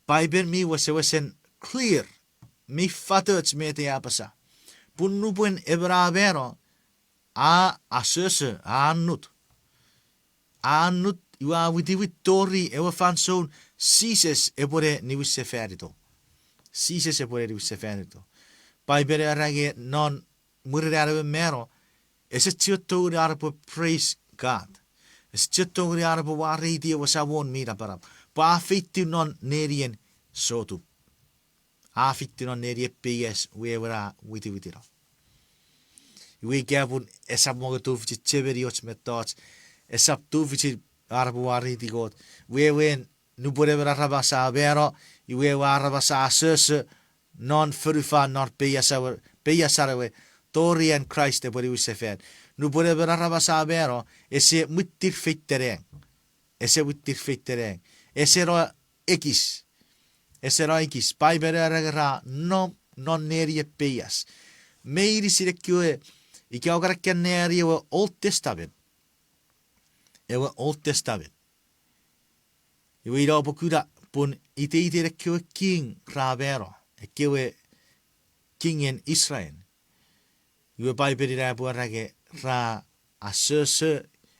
Paipen mi wesewesen clear, mi fatoch met a apasa. Pun nupwen emon a mano, a asoso, a annut. A annut iwe a witiwit tori ewe fansoun Jises epwene niwinsefanito. Jises epwene niwinsefanito. Paipen era nge non mwirin an ewe mano, ese chiwen tongeni an epwe praise God. Ese chiwen tongeni an epwe mwareiti ewe Samon mi Napanap. Pwe a feitiw non nenien sotun. A feitiw non nenien peias, iwe ewe a witiwitino. Iwe ika pun esap mongo tufichin chechemeni och mettoch, esap tufichin an epwe mwareiti Kot. Wewen, nupwen emon aramas a mano, iwe ewe aramas a asoso non fonufan non peias ewe, peiasan ewe, tori an Kraist epwe niwinsefan. Nupwen emon aramas a mano, ese mwittir feita nang. Ese mwittir feita nang. Ese no ekis. Ese no ekis. Paipen era nge ra nom non nenien peias. Meinisin ekkewe, ika oua kan kan anneani ewe Old Testament. Ewe Old Testament. Iwe ina oupwe kuna pun iteiten ekkewe king ra mano, ekkewe kingen Israel. Iwe Paipen ina epwe era nge ra asoso,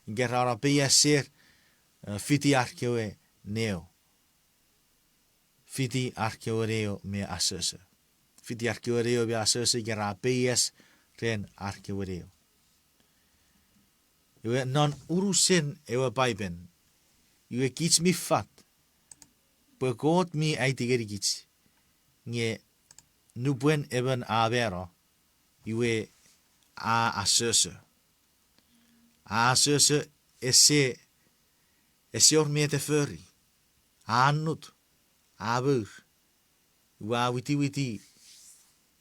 ika ra no peiaser, eh, fiti ar kewe neo. Fiti ar kewe neo me asoso. Fiti ar kewe neo me asoso ika ra peias ren ar kewe neo. Iwe non unusen ewe Paipen, iwe kich mi fat, pwe Kot mi aiti ngenikich, nge nupwen emon a mano, iwe a asoso. A asoso, ese, ese wor met e fori. A annut, a mour, iwe a witiwiti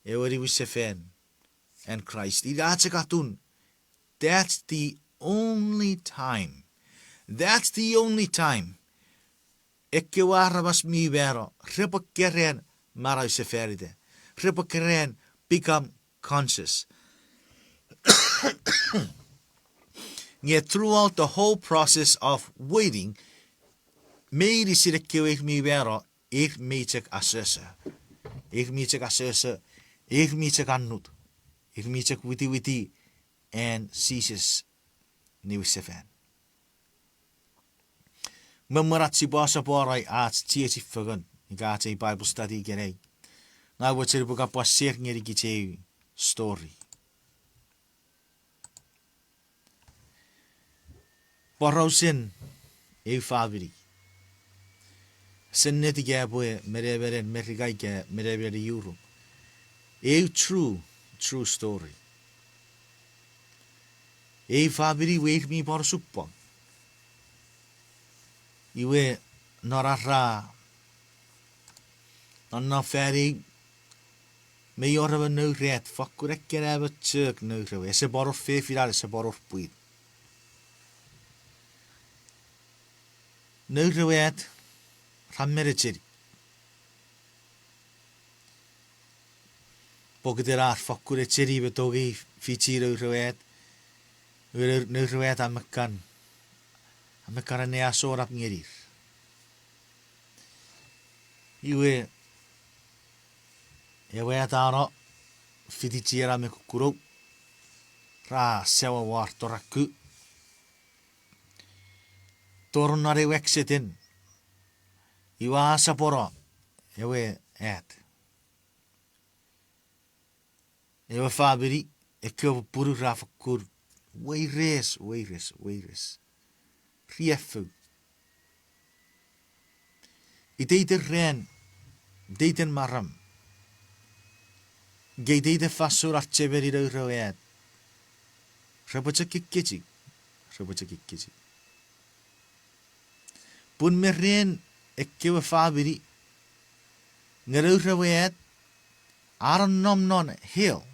ewe niwinsefan an Kraist. Ina chok atun, that's the only time. That's the only time ekkewe aramas mi mano repwe keran manausefanita, repwe keran become conscious. Nge throughout the whole process of waiting, meinisin ekkewe ir mi mano, ir mi chok asoso. Ir mi chok asoso, ir mi chok annut, ir mi chok witiwiti an Jises niwinsefan. Me mwen ach sipwe asopwonoi ach chiechi fengen, ika ach ei Bible study ikenai, ngang mochen upwe kan pwan share ngenikich ei story. Porausen eu famini. Ese ennetin ika epwe menemenen Merika ika menemenen Europe. Eu true, true story. Ei famini we ir mi pwan osupwang. Iwe non ar ra nonnom fan ei, mei wor emon nour at, fakkun ekkena emon chok nour we, ese pwan wor fefinan, ese pwan wor pwin. Nour we at ra men echeni. Pokiten ar fakkun echeni me tongei fichi nour we at, Iwe nour, nour we at a mekkan, a mekkan anneasonap ngenir. Iwe, ewe at a no, fiti chienan me kukkunou, ra sawa war toraku. Tori non ewe accident, iwe a sapono ewe at. Ewe famini, ekkewe pupunu ra fokkun weires, weires, weires. Riaffou. Iteiten ran, iteiten maram. Nge iteiten fansoun ar chemeni nour we at, repwe chok kekechiw, repwe chok kekechiw. Pun me ren ekkewe famini, nge nour we at, a nonnom non hell.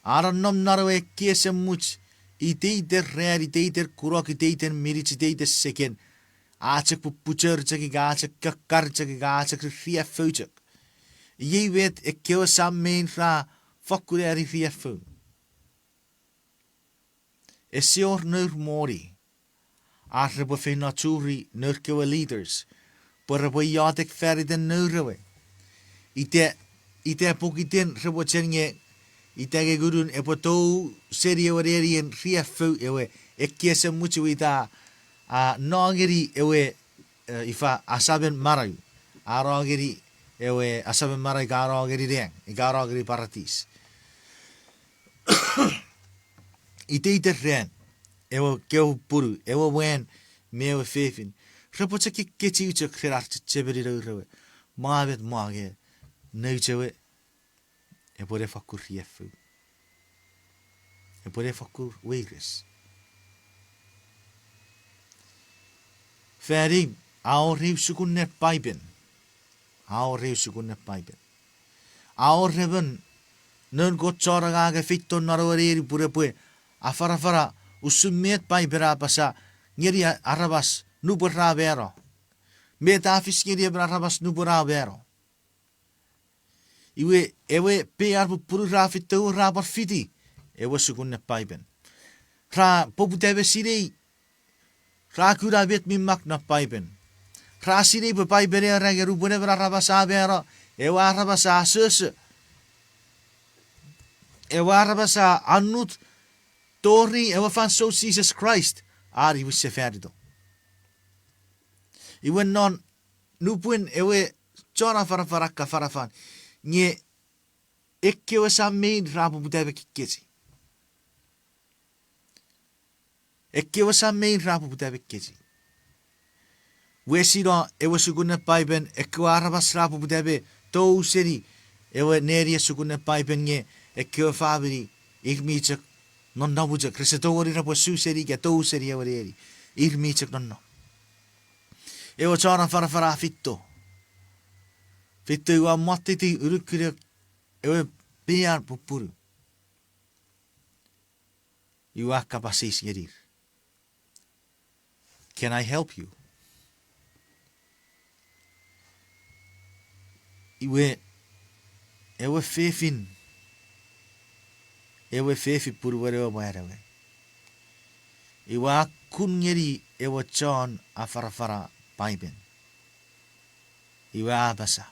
A nonnom non ewe ekkei ese much, iteiten ran, iteiten kunok, iteiten minich, iteiten seken. A chok pupuchor chok ika a chok kakkar chok ika a chok ririaffou chok. Iei met ekkewe sam me in ra fokkun ani riaffou. Ese wor nour moni ar repwe feino churi nour kewe leaders pwe repwe iotek faniten nour we. Ita, ita pokiten repwe chen nge, ita nge ngunun epwe tou seni ewe nenien riaffou ewe ekkei ese much we ita, a, no ngeni ewe, e, ifa asamen manau. A no ngeni ewe asamen manau ika a no ngeni nang, ika a no ngeni paratis. Iteiten ran, ewe kewe pupunu, ewe mwan me ewe fefin, repwe chok kekechiw chok ren ar chechemeni nour we. Mwa met mwa nge, nouch ewe, epwe ne fokkun riaffou. Epwe ne fokkun weires. Fan eu, a wor eu sukunen Paipen. A wor eu sukunen Paipen. A wor emon noun Kot chon angang a feito non ewe neni pun epwe afanafana usun met Paipen a apasa ngeni a-, aramas nupwen ra mano. Met a fis ngeni emon aramas nupwen a mano. Iwe ewe peian pupunu ra feito ra pwan fiti ewe sukunen Paipen. Ra poputa me sinei, ra kuna met mi mak non Paipen. Ra sinei pwe Paipen a era nge nupwen emon aramas a mano, ewe aramas a asoso. Ewe aramas a annut tori ewe fansoun Jises Kraist a niwinsefanito. Iwe non nupwen ewe chon afanafan a kan afanafan, nge ekkewe sam me in ra poputa me kekechiw. Ekkewe sam me in ra poputa me kekechiw. Wesino ewe sukunen Paipen ekkewe aramas ra poputa me tou seni ewe nenien sukunen Paipen nge ekkewe famini ir mi chok nonnom chok, rese tongeni repwe su seni ika tou seni ewe neni. Ir mi chok nonnom. Ewe chon afanafan a feito. Feito iwe a mwattiti unukun ewe peian pupunu. Iwe a kapas eis ngenir, Can I help you? Iwe, ewe fefin, ewe fefin punuen ewe mwan ewe, iwe a kun ngeni ewe chon afanafana Paipen. Iwe a apasa,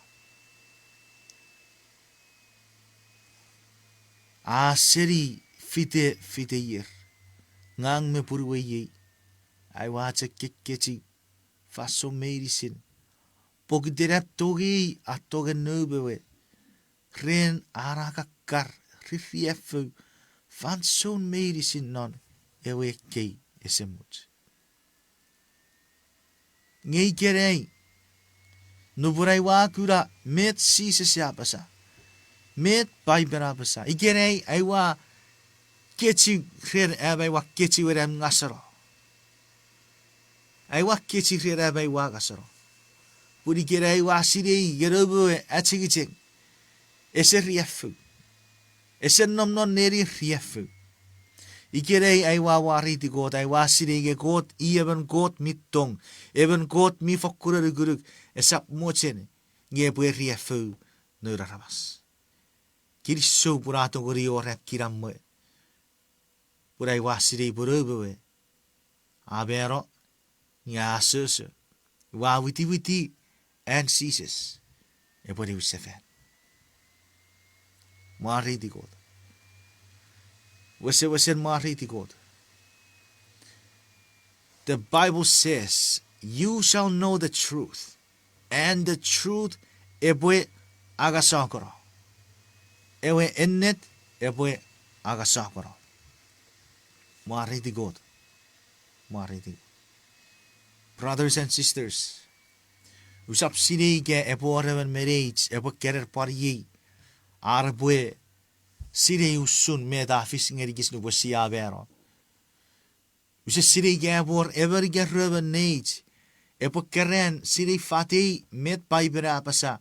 A seni fite, fite ier, ngang me punuei ei, aua chok kekechiw fansoun meinisin, pokiten am tongei a tongen noum ewe, ren an a kakkar, ririaffou fansoun meinisin non ewe ekkei esemuch. Nge ikenai, nupwen aua kuna met Jises a apasa, met Paipen a apasa, ikenai aua kechiw ren am aua kechiwen am ngaseno. Aua kechiw ren am aua ngaseno. Pun ikenai aua sinei nge noum ewe achengicheng ese riaffou. Ese nom non nenien riaffou. Ikenai aua wariti Kot, aua sinei nge Kot i emon Kot mi tong, emon Kot mi fokkun anukunuk, esap mochen nge epwe riaffou noun aramas. Kinisou pun a tongeni wor am kinamwe. Pun ai ua sinei pwe noum ewe a mano, nge a asoso. Ua witiwiti an Jises epwe niwinsefan. Mwareiti Kot. Wesewesen mwareiti Kot. The Bible says, You shall know the truth, and the truth epwe angasakono. Ewe ennet epwe angasakono. Mwareiti Kot. Mwareiti. Brothers and sisters, usap sinei ika epwe wor emon me neich epwe keran pwan iei, are epwe sinei usun met a fis ngenikich nupwen sia mano. Use sinei ika epwe wor emon ika ruemon neich epwe keran sinei fatei met Paipen a apasa,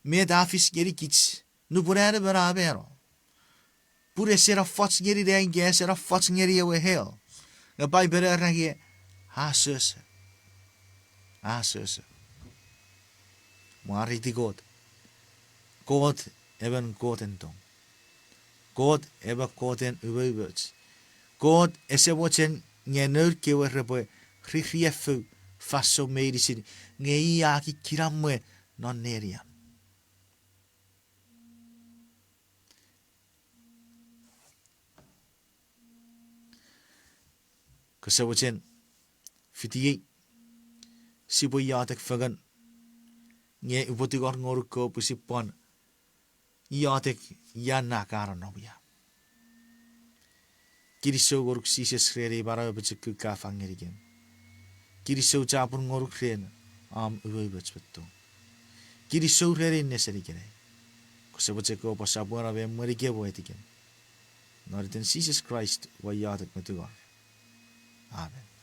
met a fis ngenikich nupwen an emon a mano. Pun ese nafoch ngeni nang ika ese nafoch ngeni ewe hell. Nge Paipen a era nge a asoso. A asoso. Mwareiti Kot. Kot emon Koten tong. Kot emon Koten umoumoch. Kot ese mochen nge noun kewe repwe ririaffou fansoun meinisin, nge i a kinamwe non nenian. Kose mochen fitiei, sipwe iotek fengen, nge upwe tingor ngonuk pwe sipwe pwan iotek ia na ka nonnom ia. Kinisou ngonuk Jises ren ei manau apochokun ka fang ngenikem. Kinisou chapur ngonuk ren om umoumoch me tong. Kinisou ren ei nesen ikenai. Kose mochen kopwe sopweno me emwenikem o etikem. Non iten Jises Kraist ua iotek me tungor. Amen.